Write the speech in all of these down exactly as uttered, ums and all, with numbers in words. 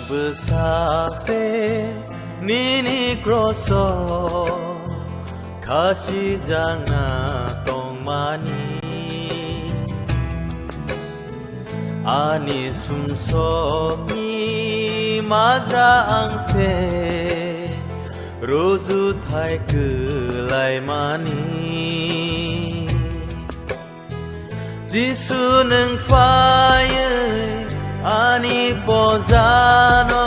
Bwsak se nini kroso khasijakna tongmani, ani sumsokni majra ang se rujuthai kwlaimani. Jisu nwng phaiwi ani pojano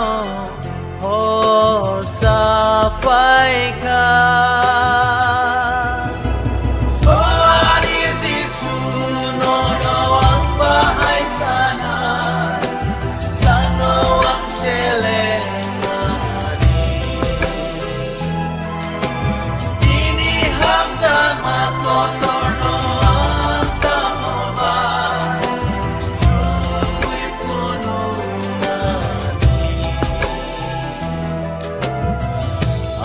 horsa phaikha. O ani Jisu, nono ang bahai sanai, sano ang seleng. Nini hamjakma kotorno ang tamo bai chubui phunuknani.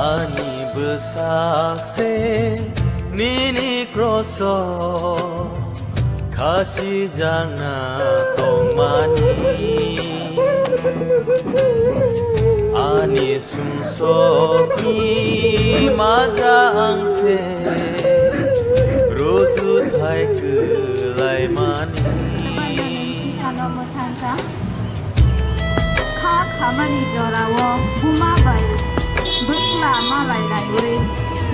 Ani bwsak se nini kroso khasijakna tongmani, ani sumsokni majra ang se rujuthai kwlaimani. Sano mwthangkha. Kha khamani jorao buma bai bwsla malai laiwi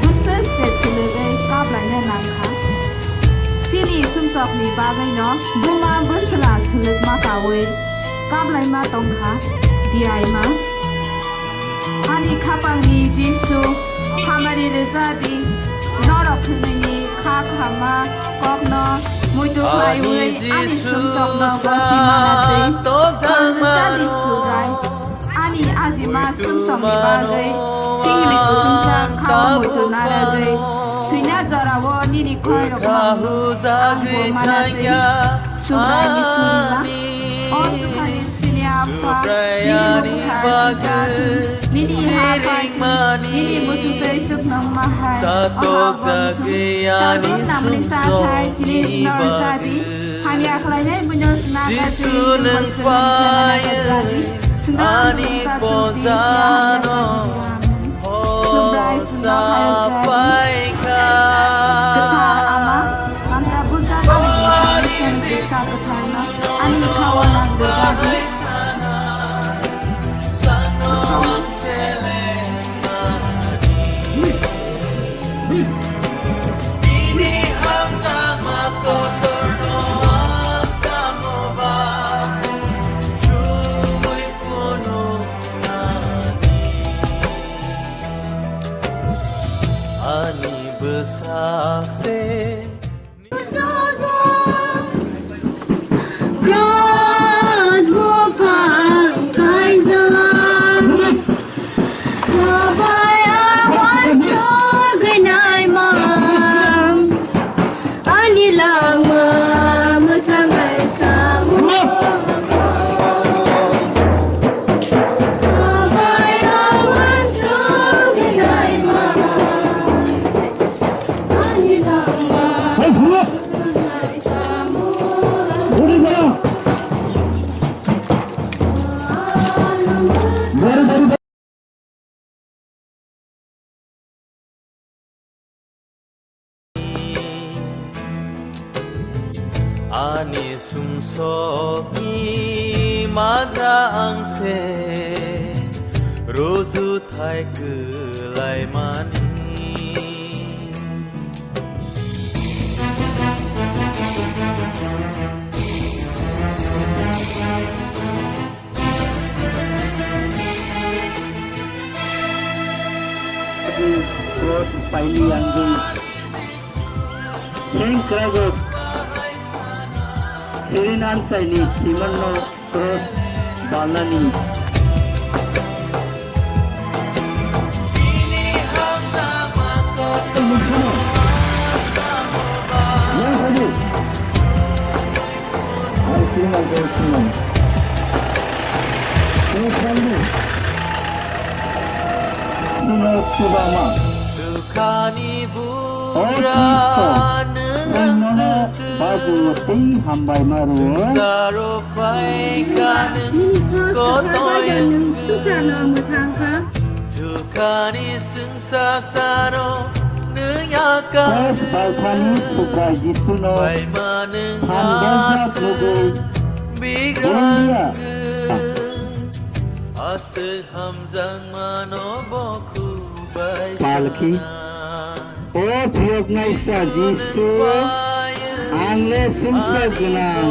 bwswk se swlwgwi kablaina nangkha. Chini sumsokni bagwino buma bwsla swlwkma kaui kablaima tongkha diyaima. Ani khapangni Jisu, hamari rwja di, norok thwinini kha khama kokno muitu khlaiwi ani sumsokno gosi mana twi. Khang rwja di Subrai, ani ajima sumsokni bagwi singni kusungsa khao muitu narwgwi thwina jorao nini khoirokno ang bo mana twi. Subraini surima, o sukhani Chini Apha, nini bukhuk hai sujak thung, nini ha phai thung, nini muchungtwi chuknang ma hai, o ha bo muchung. Chabrum nangmani chathai tini swnam rwja di, hamya khlainai buino swnam rwja di, nwng bo swnam khlainai rwja di, swnam rwja di, swnam rwja di. Amen. Subrai swnam hai rwja di. Kwthar Ama, ang tabuk jak ani Kristoni jesa kwtharno. Ani kha-o nang rwja di. Ani bwsa se Cross buphang kaijak, Rabai ang uansugwi naimang, ani langma mwthangwi samung. Rabai ang uansugwi naimang. Ani sumsokni majra ang se ruju thai kwlaimani. Cross paini yangwi seng kwragwi Sirin anchaini Simonno Cross balnani. Yang tadi. Ang sini nang jai sini. Ini tadi. Sini coba ma. O Kristo, seng nono ba Chwng tei hambai ma rwo. Nini thok kwthar bai nwng swngcharno mwthang kha. Kos balthani Subrai Jisuno phan beljak nugwi India. Palki. O phiyoknaisa Jisu, ang le sumsok gwnang,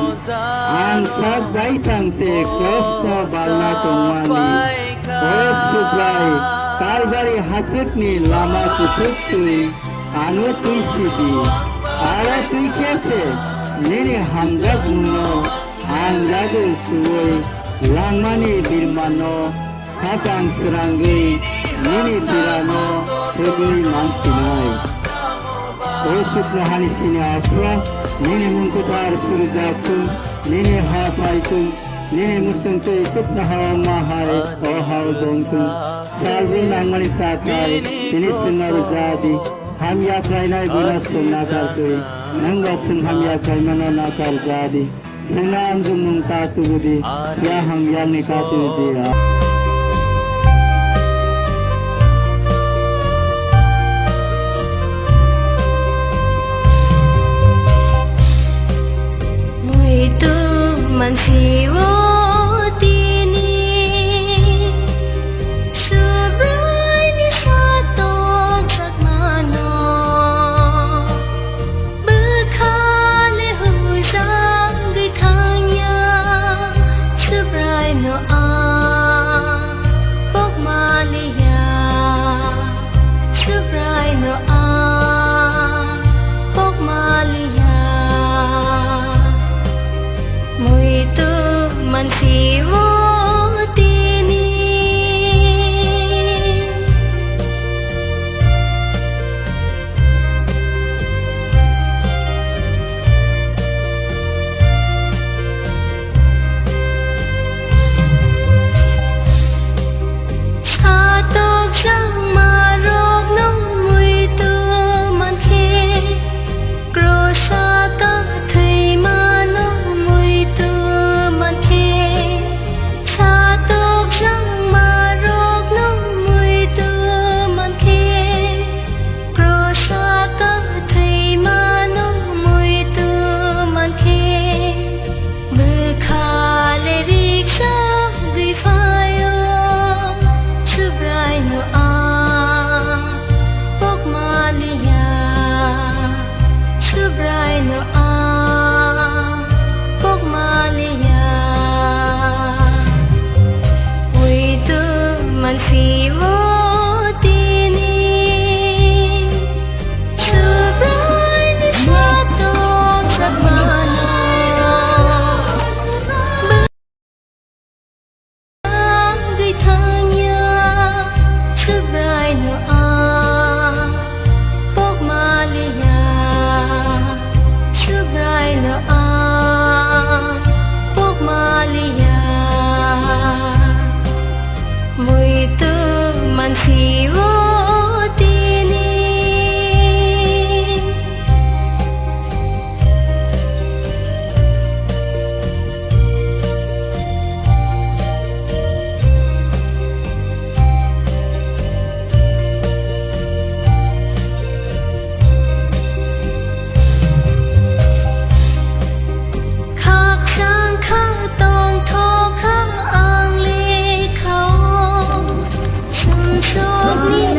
ang sak baithang se krosno balna tongmani. O Subrai, Kalbari hachwkni lama kuthuk twi ano twi sidi. Aro twi khe se nini hamjakmungno ang yagul suwi langmani birmano khatang srangwi nini birano thwgwi mansinai. O sukno hani sini Apha, nini mung kwthar surjak thung, nini ha phai thung, nini musung twi sukno ha ma hai o ha bong thung. Salbrum nangmani sa khai tini chwngno rwja di. Hamya khlainai bono chwng nakar twi, nwngbo chwng hamya khlaimano nakar ja di. Chwngno amjokmung ta tubu di, ya hamyakni ta tubu di ya. Muitu mansi o tini, Subraini satok jakmano. Bwkha le hujagwi thangya, Subraino ang pokmaliya. Subraino ang pokmaliya. Muitu mansi o tini. Satok jangmarokno muitu mankhe, krosa kathwimano muitu mankhe, satok jangmarokno muitu mankhe, krosa kathwimano muitu mankhe, bwkha le rikjagwi phaio, Subraino ang pokmaliya. Subraino ang pokmaliya. Muitu mansi o tini. Subraini satok jakmano. Ang gwi thangya, Subraino ang pokmaliya. Subraino ang pokmaliya. Muitu mansi o tini. Khakchang kha tongthok kha ang lekhao, sumsokni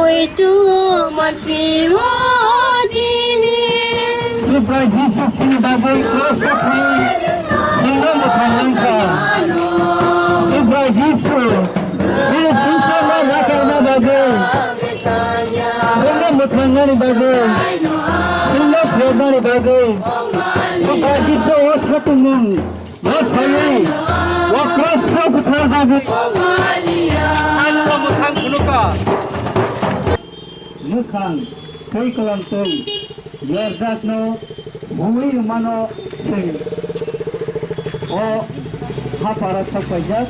Oi tu manphi o dini. Subrai Jisu sini bagwi cross o thang singno mwthang langkha. Subrai Jisu sini singno nakarna bagwi, singno mwthangnani bagwi, singno phermani bagwi Subrai Jisu o satung nung. Bwskango o cross-o butharjagwi. Sanno mwthang phunukha. Mwkhang tei kwlwng twi yorjakno huwi rwmano chwng o hapharo sok paijak.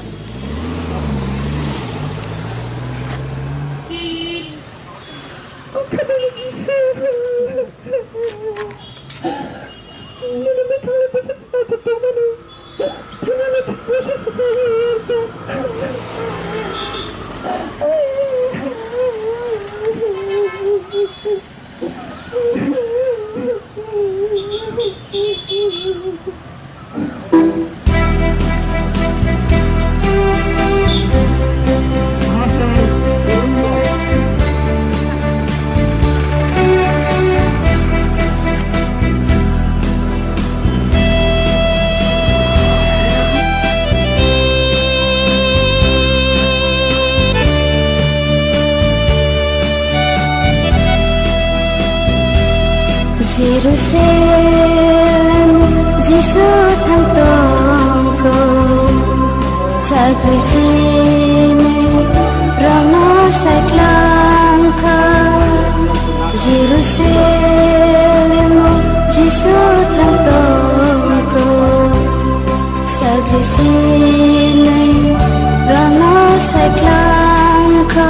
Jerusalem, Jisu thang tongkho, chagri chini rokno saiklangkha. Jerusalem, Jisu thang tongkho, chagri chini rokno saiklangkha.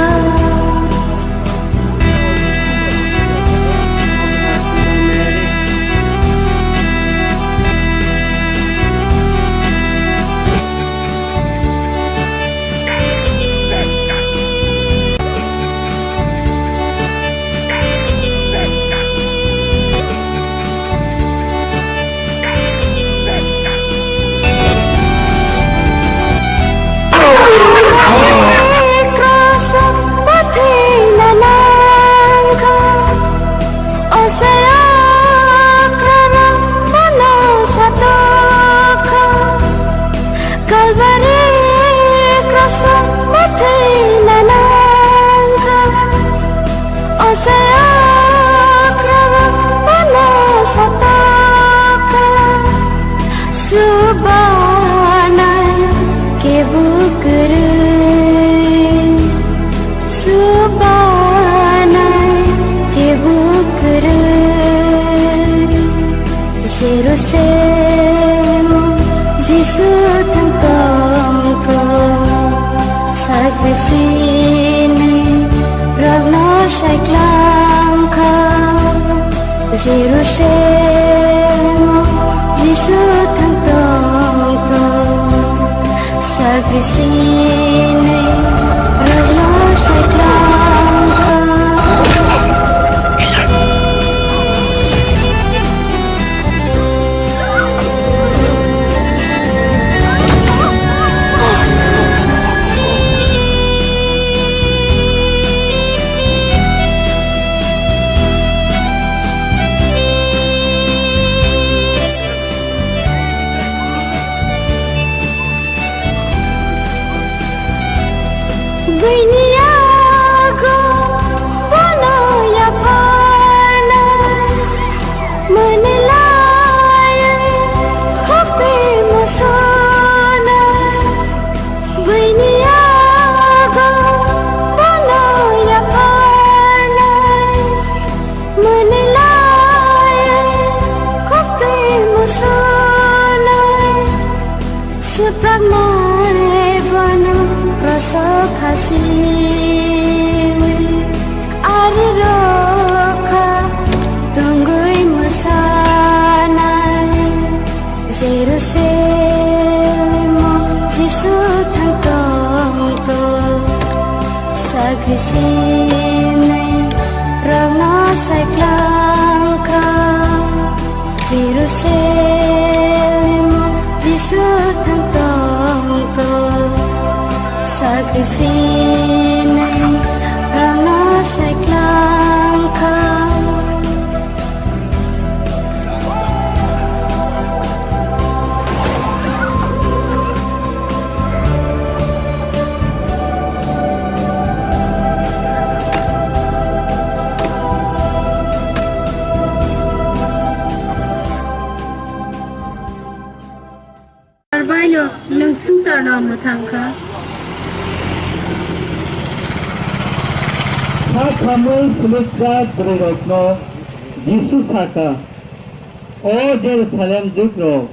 Kalvari kroso mathai nanangkha. O saya kraba bana sataka, subanai kebu kwrwi, subanai kebu kwrwi. Jerusalem, Jisu thang tongkho, sakri sini rokno saiklangkha. Jerusalem, Jisu thang tongkho, sakri sini rokno saiklangkha. Bini yago bono yapharnai, mwnwi lai khokti musonai. Bini yago bono yapharnai, mwnwi lai khokti musonai. Swpraknai bono kroso khasi, ari rokha tongwi mwsanai. Jerusalemo Jisu thang tongkho, sakri sini rokno saiklangkha. Jerusalem, Jisu thang tongkho, sakri sini rokno sai Nwng swngcharno mwthang kha. Kha khamwi swlwkjak bwrwirokno Jisu sa kha, "O Jerusalem jugrok,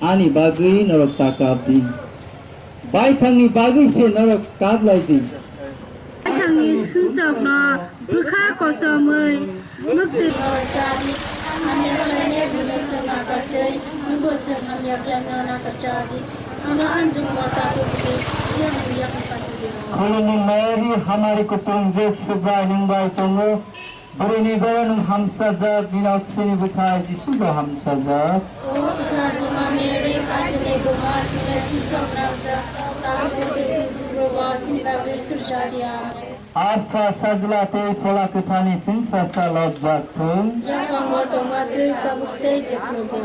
ani bagwi norok ta kap di. Baithangni bagwi se norok kap lai di." Baithangni sumsokno bwkha kochomwi mwktwi. Khulumni Mary, hamari kutung jek Subrai nwng bai tongo. Bwrwini goro nwng hamsajak, bini oksini bwthai Jisu bo hamsajak. O kwthar Juma Mary, Kaitorni buma, chini sumsok narwkjak, tabuk tei chini bagwi surjak di. Amen. Apha, Sajla tei Phola Kwtharni chwngsasa lobjak thung. Yaphango tongma twi tabuk tei jekhunubo.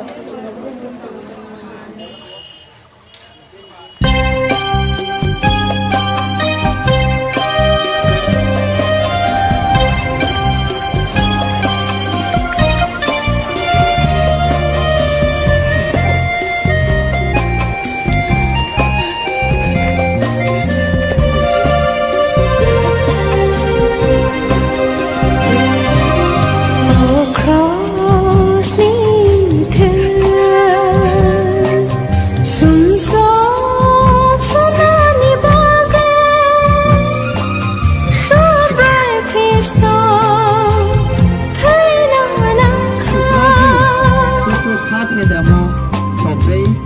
O krosni thwi sumsok sunani bagwi Subrai Khristo thwina nangkha.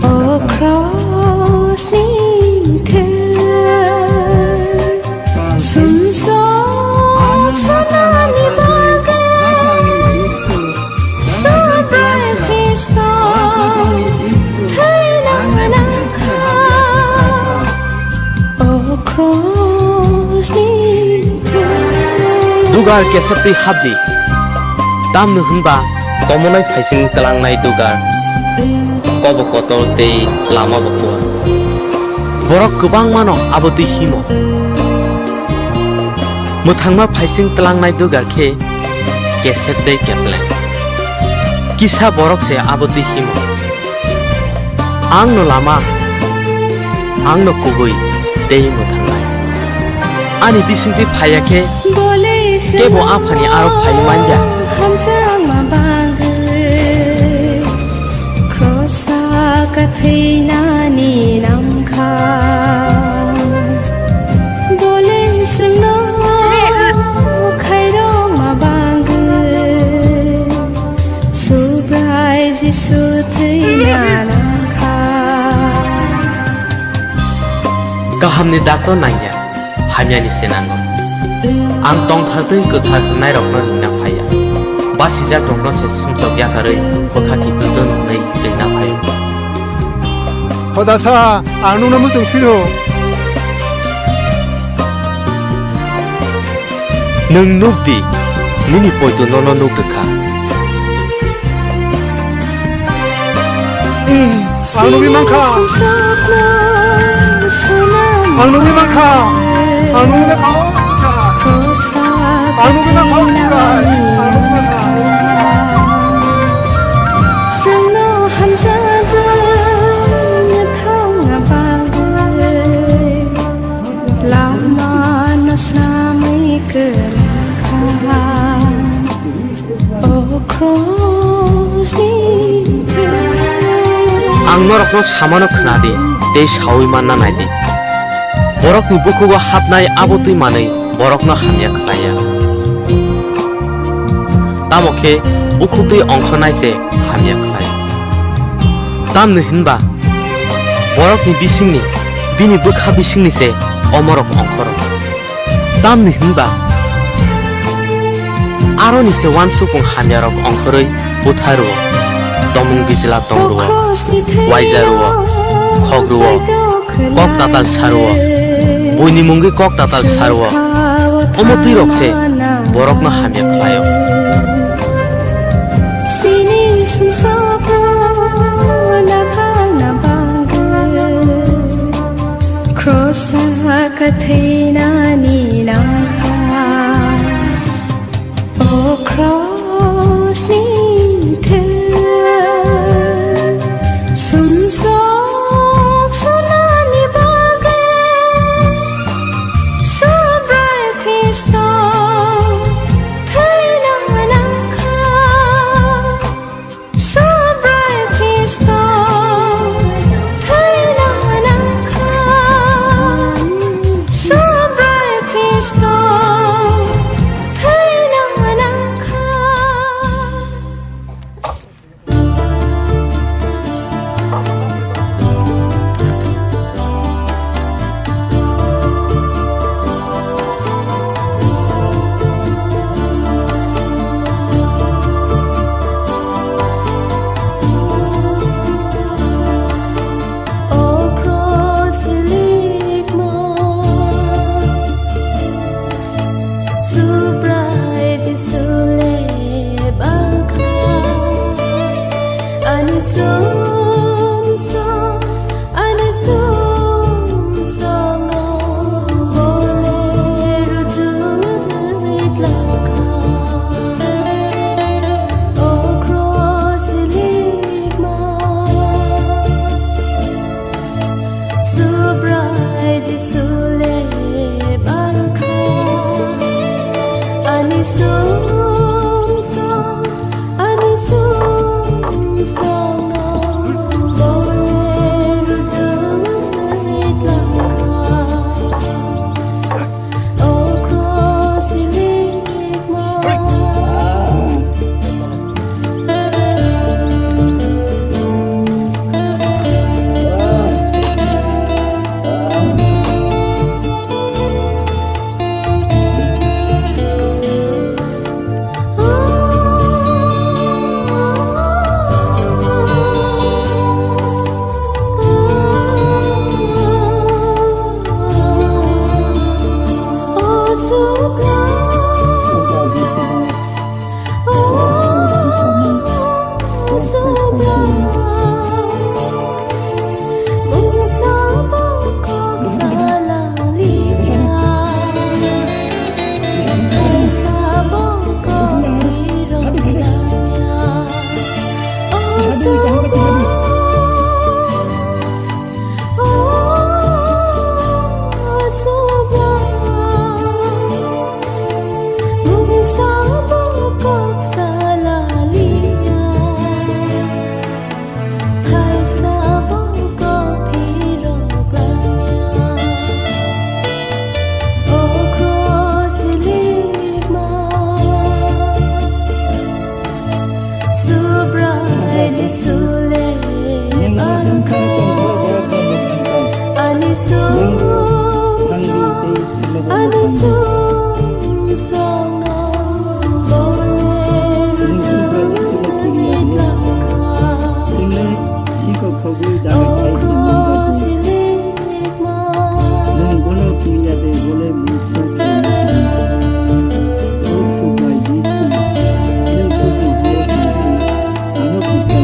O krosni thwi sumsok sunani bagwi Subrai Khristo thwina nangkha. O krosni thwi. Dugar kesep twi hapdi. Tamni hwnba komonai phaising tlangnai dugar. Kobo kotor tei lama bo kuar. Borok kwbangmano abo twi himo. Mwthangma phaising tlangnai dugar khe kesep tei kepleng. Kisa borok se abo twi himo. Ang no lama, ang no kubui tei mwthangnai. Ani bisingtwi phaiya khe kebo Aphani aro phai manya. Krosa kathwinani nangkha. Bole chwngno khairokma bagwi Subrai Jisu thwina nangkha. Kahamni dakno nangya, hamyani se nango. Ang tongthar tei kwthar hwnnai rokno ringna phaiya. Basijak rokno se sumsok yakarwi bwkha kiphiltun hwnwi ringna phaio. Hodasa, ang nungno muchung phiro. Nwng nuk di, nini poito nono nuk rwkha. Ang nugwi mankha. Ang nugwi mankha. Ang nugwi mankha. Ang nugwi mankha. Chwngno hamjakgo mwthangna bagwi lama no samwi kwrwngkha. O krosni thwi. Ang norokno samano khna di tei saui manna nai di. Borokni bukhugo hapnai abo twi manwi borokno hamya khlaiya. Tamo khe bukhuk twi ongkhornai se hamya khlai. Tamni hwnba borokni bisingni, bini bwkha bisingni se omorok ongkhoro. Tamni hwnba aroni se uansukmung hamyarok ongkhorwi butharwo, tomung bijla tongrwo, waijarwo, khogrwo, kok tatal sarwo, buini mungwi kok tatal sarwo, omo twirok se borokno hamya khlaio. Sini sumsokno naphangna bagwi Krosa kathwinani nangkha. O krosni thwi sumsok suna Jisu le barkha, ani song song, ani song song no bole rujui langkha. O cross ilikma. Subrai Jisu le barkha, ani song song, ani song song no bole rujui langkha. O cross ilikma. Nwng bono kiriya de bole mungsa khe. O Subrai Jisu, nwng khuku horo tongkhe, ano kisa mungsa khe.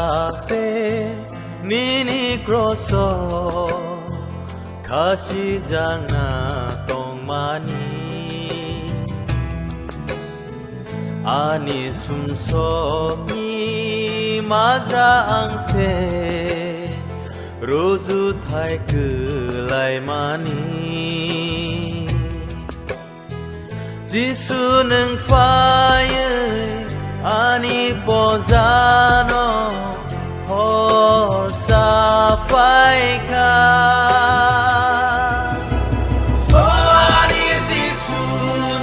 Hakhe nini kroso khasijakna tongmani, ani sumsokni majra ang se rujuthai kwlaimani. Jisu nwng phaiwi ani pojano hor saphaikha. O ani Jisu,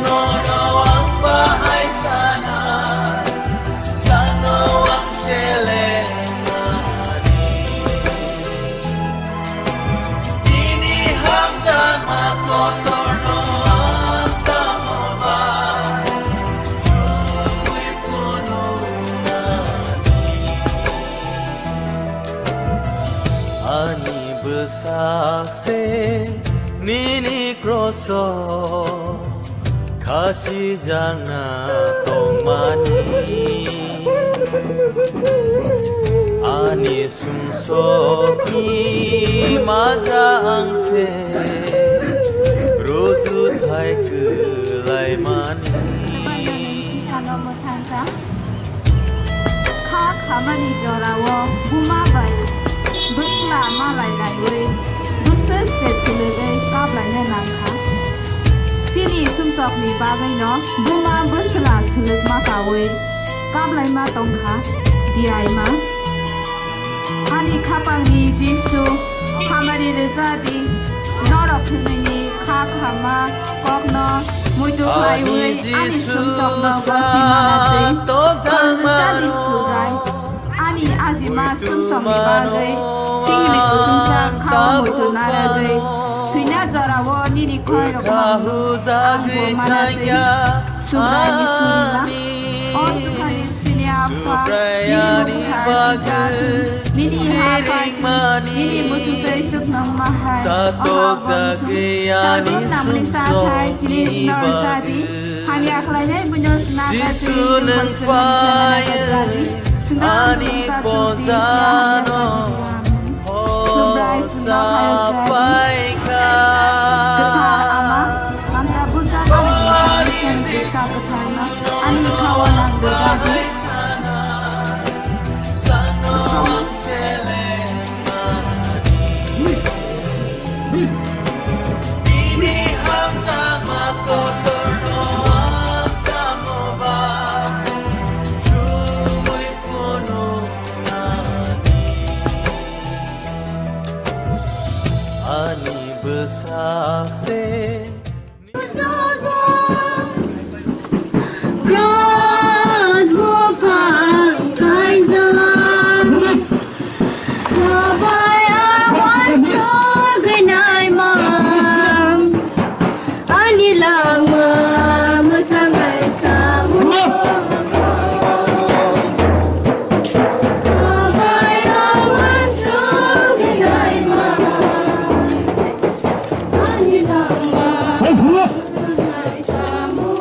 nono ang bahai sanai, sano ang seleng. Nini hamjakma kotorno ang tamo bai suwi phunuknani. Ani bwsak se nini kroso khasijakna tongmani, ani sumsokni majra ang se rujuthai kwlaimani. Ano mwthangkha. Kha khamani jorao buma bai bwsla malai laiwi bwswk se swlwgwi kaplaina nangkha. Chini sumsokni bagwino buma bwsla swlwkma kawi kaplaima tongkha diyaima. Ani khapangni Jisu, hamari rwja di, norok thwngmani kha khama kokno muitu khlaiwi ani sumsokno gosima natwi. Khoroksa di Subrai, ani ajima sumsokni bagwi singni kusungsa khao muitu naragwi thwina jorao nini khorokma ang bo manatwi. Subraini surima. O Subraini sini Apha, nini mukha sujak, nini ha paitu, nini musu tei suknang mahai. O ha bongchu, sabun namni sathai, tini snor jadi. Hamya khlainai buino snaka twi nungbo swnam khlainai kajadi. Swnam nungka twi hamya khlainai. Subrai swnam hayok jadi. Kwthar Ama, hamya bujak ani bwsakni bwsa kwtharma, ani khawa nang dwdadi. Ani bwsa se. Cross buphang kaijak. Kabai awan sogwi naimang. Ani langma mwsang bai samung. Kabai awan sogwi naimang. Ani langma mwsang bai samung.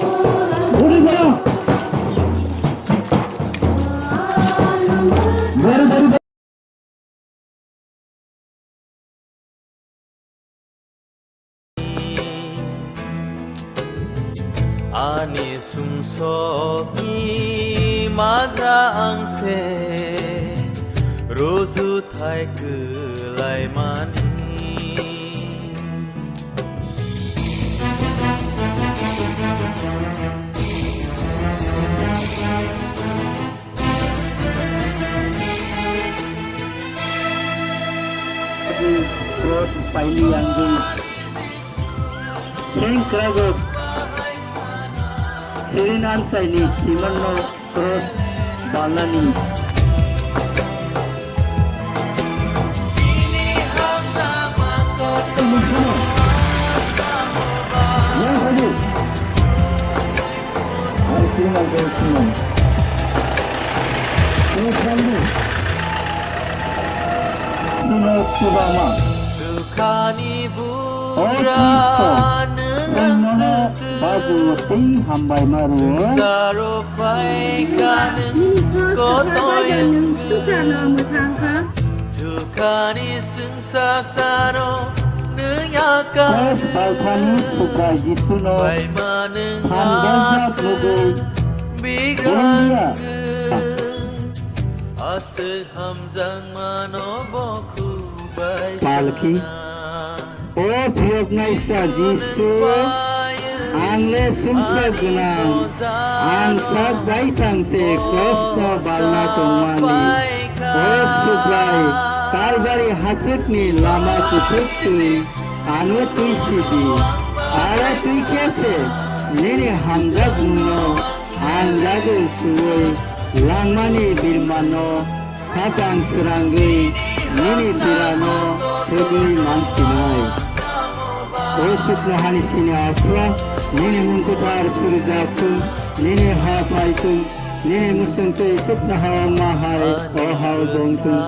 Ani sumsokni majra ang se rujuthai kwlaimani. Cross paili yangwi seng kwragwk sirin anchaini Simonno cross balnani. Yang tadi. Hari sini mantan semua. Ini kami. Sino Chubama. Dukhani bu O Kristo, chwng nono bajuo tei hambai ma rwo. Nini kha swkang bai nwng swkang no mwthang kha. Kos balthani Subrai Jisuno phan beljak nugwi bongya. Palki. O phiyoknaisa Jisu, ang le sumsok gwnang, ang sak baithang se krosto balna tongmani. O Subrai, Kalbari hachwkni lama kuthuk twi ano twi sidi. Aro twi khe se nini hamjakmungno ang jagwi suwi langmani birmano. Khatang srangwi nini birano thwgwi mansinai. O sukno hani sini aphra, nini mung kwthar surijak thung, nini ha phai thung, nini muchung twi sukno ha wngma hai o ha bong thung.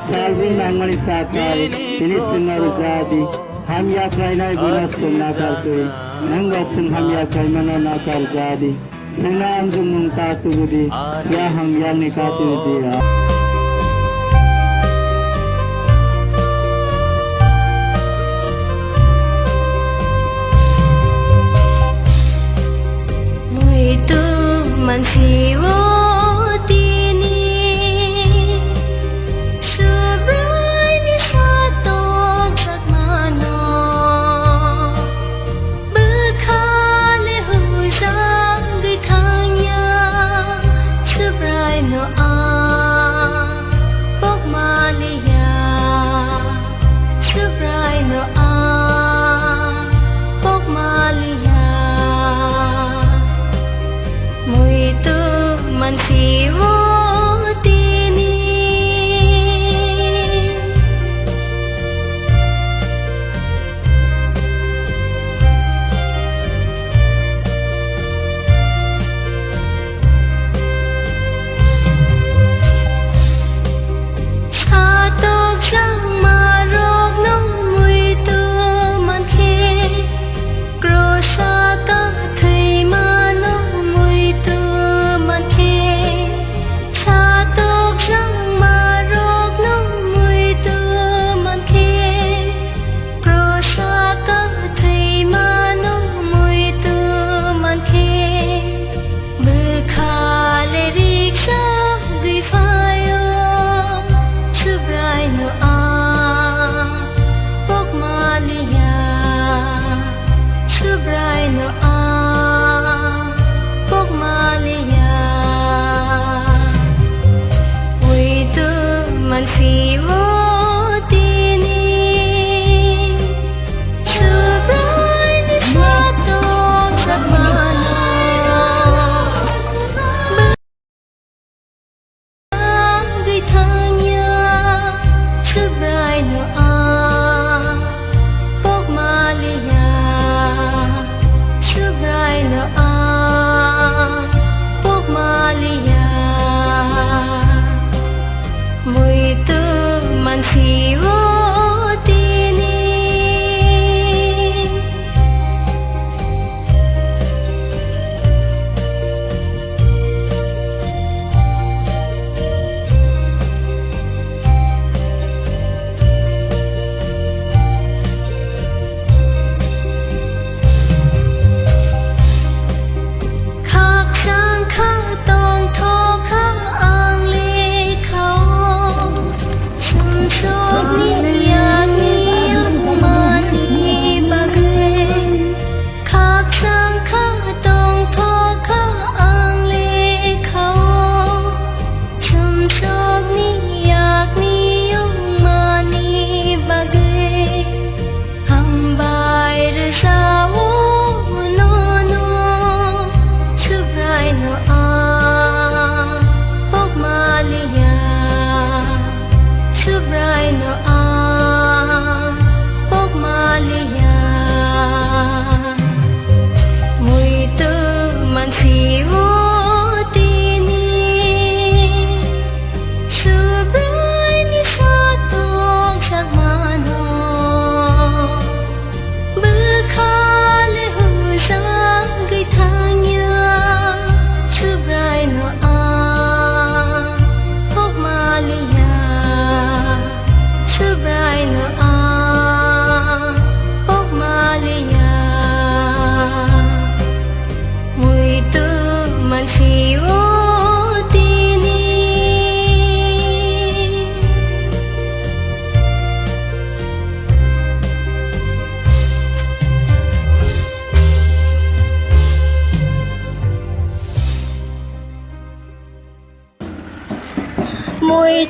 Salbrum nangmani cha khai, tini chwngno rwja di. Hamya khlainai buino chwng nakar twi, nwngbo chwng hamya khlaimano nakar ja di. Sengna amjokmung ta tubu di, ya hamyangni ta tubu di ya. Muitu mansi o tini, Subraini satok jakmano. Bwkha le hujagwi thangya, Subraino ang pokmaliya, Subraino ang pokmaliya. Muitu mansi o tini. Satok jangmarokno muitu mankhe, krosa kathwimano muitu mankhe, satok jangmarokno muitu mankhe, krosa kathwimano muitu mankhe, bwkha le rikjagwi phaio, Subraino ang pokmaliya, Subraino ang pokmaliya. Muitu mansi o tini, Subraini satok jakmano. Bwkha le hujagwi thangya, Subraino ang pokmaliya, Subraino ang pokmaliya. Muitu mansi o tini. Khakchang kha tongthok kha ang le khao, sumsokni yakni yokmani bagwi. Khakchang kha tongthok kha ang le khao, sumsokni yakni yokmani bagwi. Hambai rwjao nono, Subraino ang pokmaliya, Subraino ang pokmaliya. Muitu mansi o tini, Subraini satok jakmano.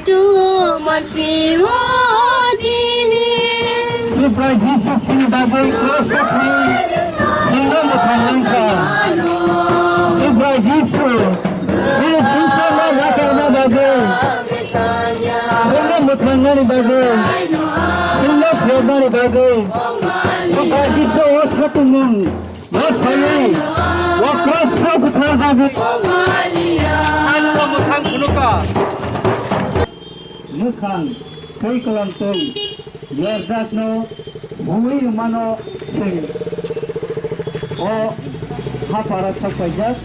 Tuma phi o dini. Subrai Jisu sini bagwi cross o thwi singno mwthang langkha. Subrai Jisu sini singsorno nakarna bagwi, singno mwthangnani bagwi, singno phiyoknani bagwi Subrai Jisu o satimung. Bosai, o cross-o butharjagwi. Sanno mwthang phunukha. Mwkhang tei kwlwng twi yorjakno huwi rwmano chwng o hapharo sok paijak.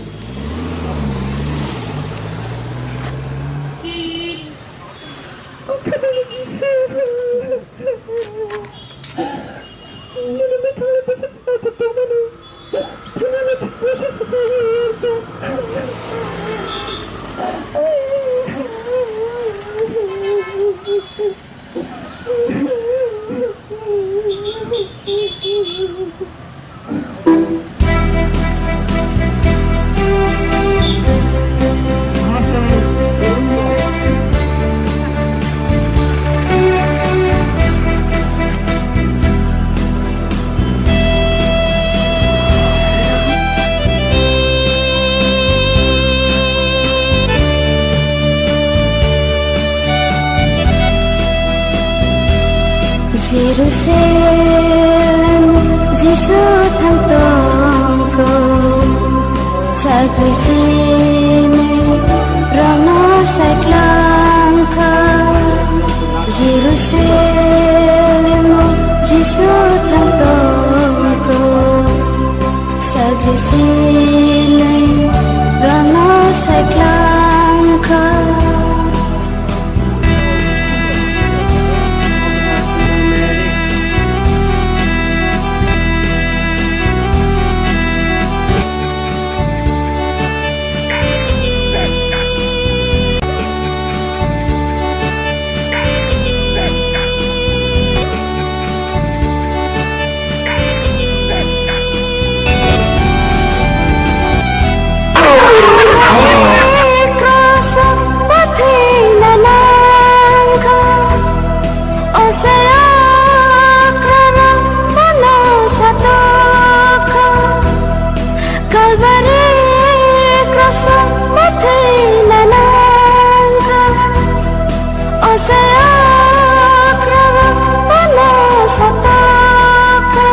Jerusalem, Jisu thang tongkho, sakri sini rano saiklang kha. Jerusalem, Jisu thang tongkho, sakri sini rano saiklang kha. Kalvari kroso mathai nanangkha, o saya kraba bono satokha,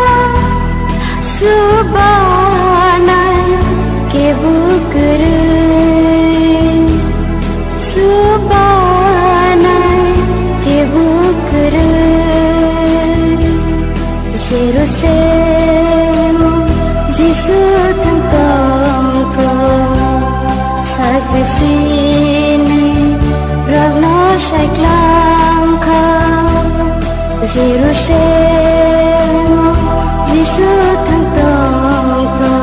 subanai kebu kwrwi, subanai kebu kwrwi. Jerusalem, Jisu thang tongkho, sakri sini rokno saiklang kha. Jerusalem, Jisu thang tongkho,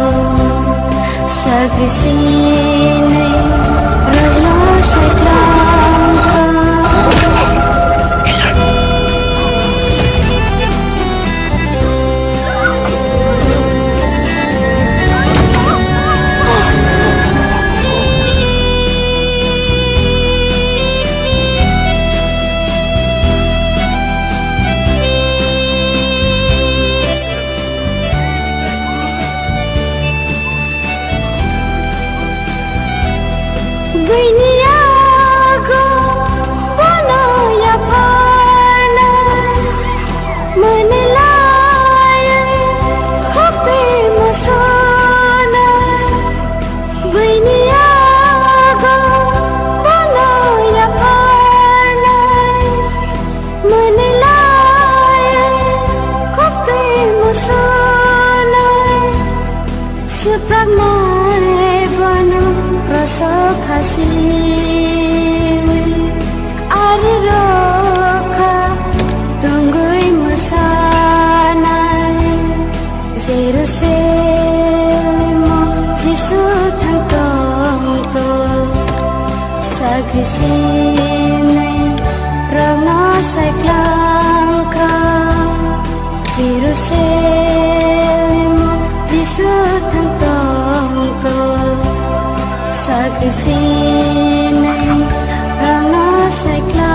sakri sini rokno saiklang kha. Buini yago bono yapharnai, mwnwi laiwi khokti musonai. Buini yago bono yapharnai, mwnwi laiwi khokti musonai. Swpraknai bono kroso khasiwi, ari rokha tongwi mwsanai. Jerusalemo Jisu thang tongkho, sakri sini rokno saiklang kha. Jerusalem, Jisu thang tongkho, sakri sini rano saikla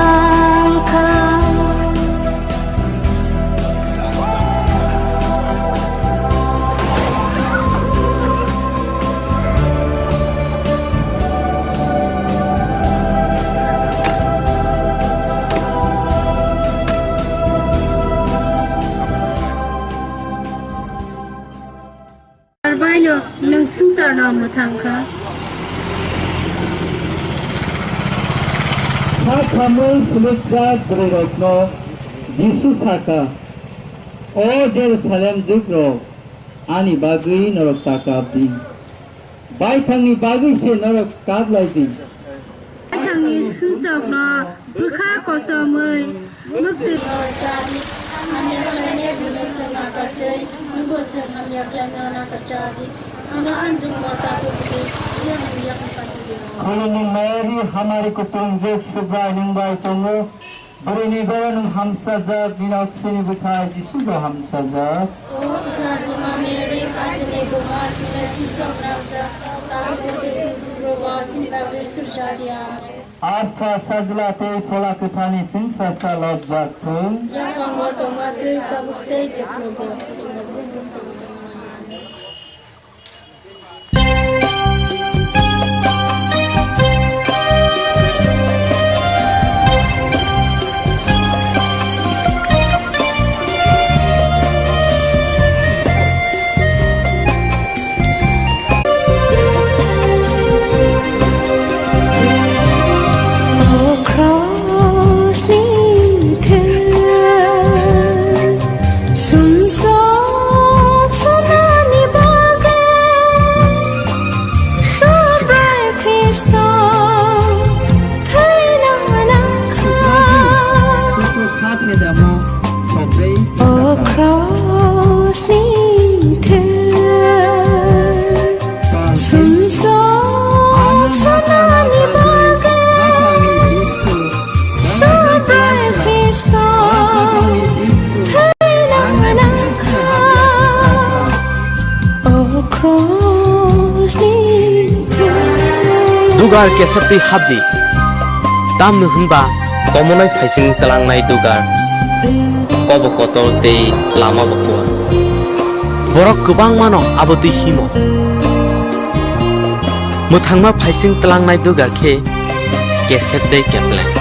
no mwthang kha. Kha khamwi swlwkjak bwrwirokno Jisu sa kha, "O Jerusalem jugrok, ani bagwi norok ta kap di. Baithangni bagwi se norok kap lai di." Baithangni sumsokno bwkha kosomwi mwktwi. Khulumni Mary, hamari kutung jwk Subrai nwng bai tongo. Bwrwini bero nwng hamsajak, nini oksini bwthai Jisu bo hamsajak. O kwthar Juma Mary, Kaitorni buma, chini sumsok nangjak, tabuk tei chini thani thani bo chini bagwi sujadi. Amen. Arpha, Sajla tei Phola Kwtharni chwngsacha lobjak thung. Yaphango tongma twi tabuk tei jekhunubo. O krosni thwi sumsok sunani bagwi Subrai Khristo thwina nangkha. O krosni thwi sumsok sunani bagwi Subrai Khristo thwina nangkha. O krosni thwi. Dugar kesep twi hapdi. Tamni hwnba komonai phaising tlangnai dugar. Kobo kotor tei lama bo kuar. Borok kwbangmano abo twi himo. Mwthangma phaising tlangnai dugar khe kesep tei kepleng.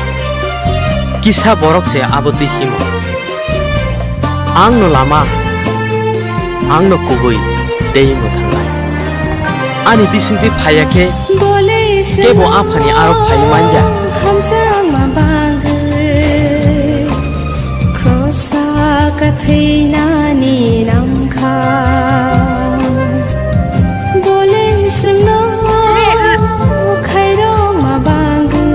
Kisa borok se abo twi himo. Ang no lama, ang no kubui tei mwthangnai. Ani bisingtwi phaiya khe kebo Aphani aro phai manya. Hamjakma bagwi krosa kathwinani nangkha. Bole chwngno khairokma bagwi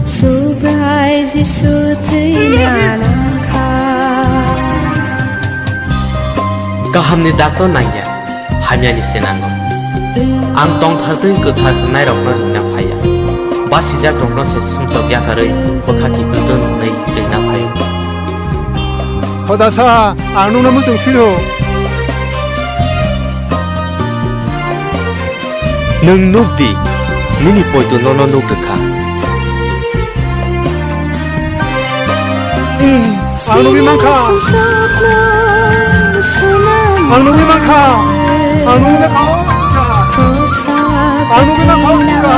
Subrai Jisu thwina nangkha. Kahamni dakno nangya, hamyani se nango. Ang tongthar twi kwthar hwnnai rokno rina phaiya. Basijak rokno se sumsok yakarwi bwkha kiphiltwng hwnwi rina phaio. Hodasa, ang nungno muchung phiro. Nwng nuk di, nini poito nono nuk rwkha. Ang nugwi mankha. Ang nugwi mankha. Ang nugwi mankha. Ang nugwi mankha. Ang nugwi mankha.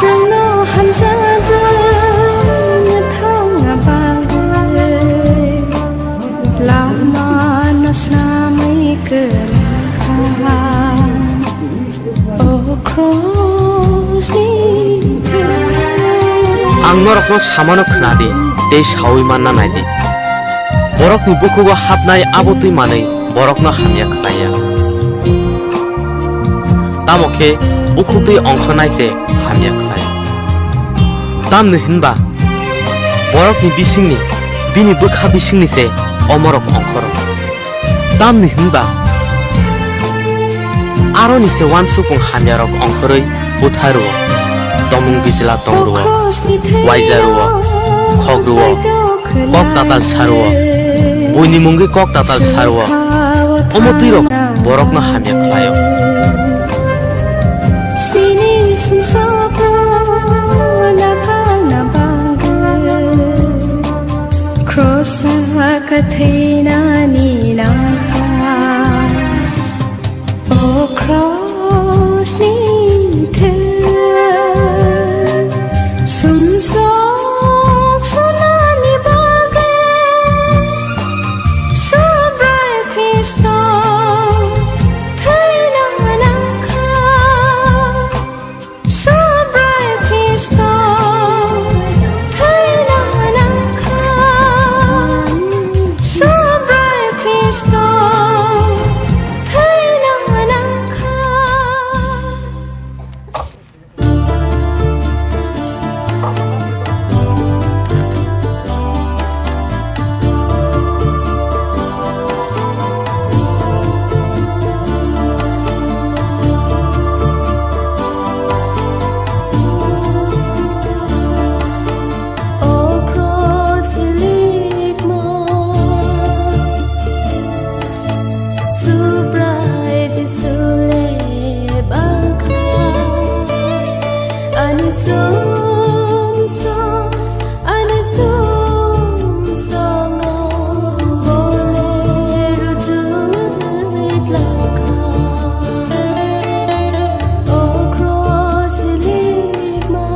Chwngno hamjagwi mwthangna bagwi lama no snamwi kwrwngkha. O krosni thwi. Ang norokno samano khna di tei saui manna nai di. Borokni bukhugo hapnai abo twi manwi borokno hamya khlaiya. Tamo khe bukhuk twi ongkhornai se hamya khlai. Tamni hwnba borokni bisingni, bini bwkha bisingni se omorok ongkhoro. Tamni hwnba aroni se uansukmung hamyarok ongkhorwi butha rwo, tomung bijla tong rwo, waija rwo, khok rwo, kok tatal sa rwo, buini mungwi kok tatal sa rwo, omo twirok borokno hamya khlaio. Sini sumsokno naphangna bagwi. Krosa kathwinani nangkha, o krosni thwi sumsok sunani bagwi Subrai Ani sumsok, ani sumsokno bole rwchugwi tlangkha. O cross likma.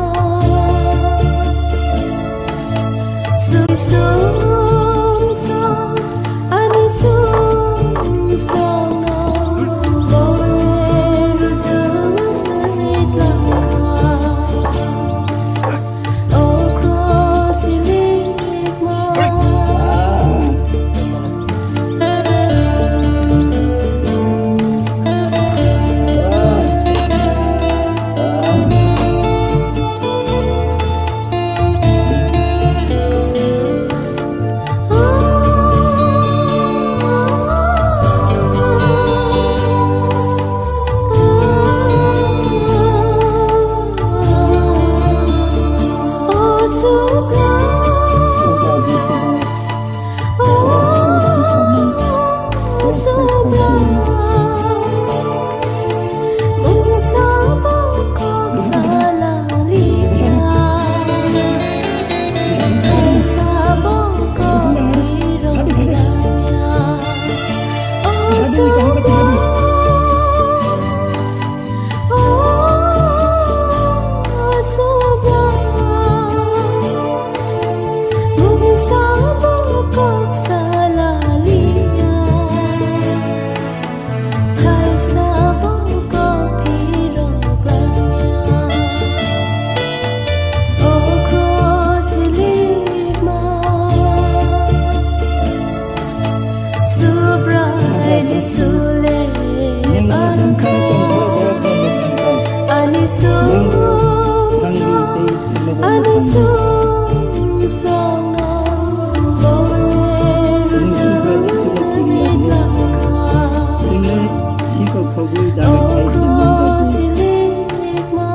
Subrai Jisu le barkha ani sumsok, ani sumsokno bole rwchugwi tlangkha. O cross likma.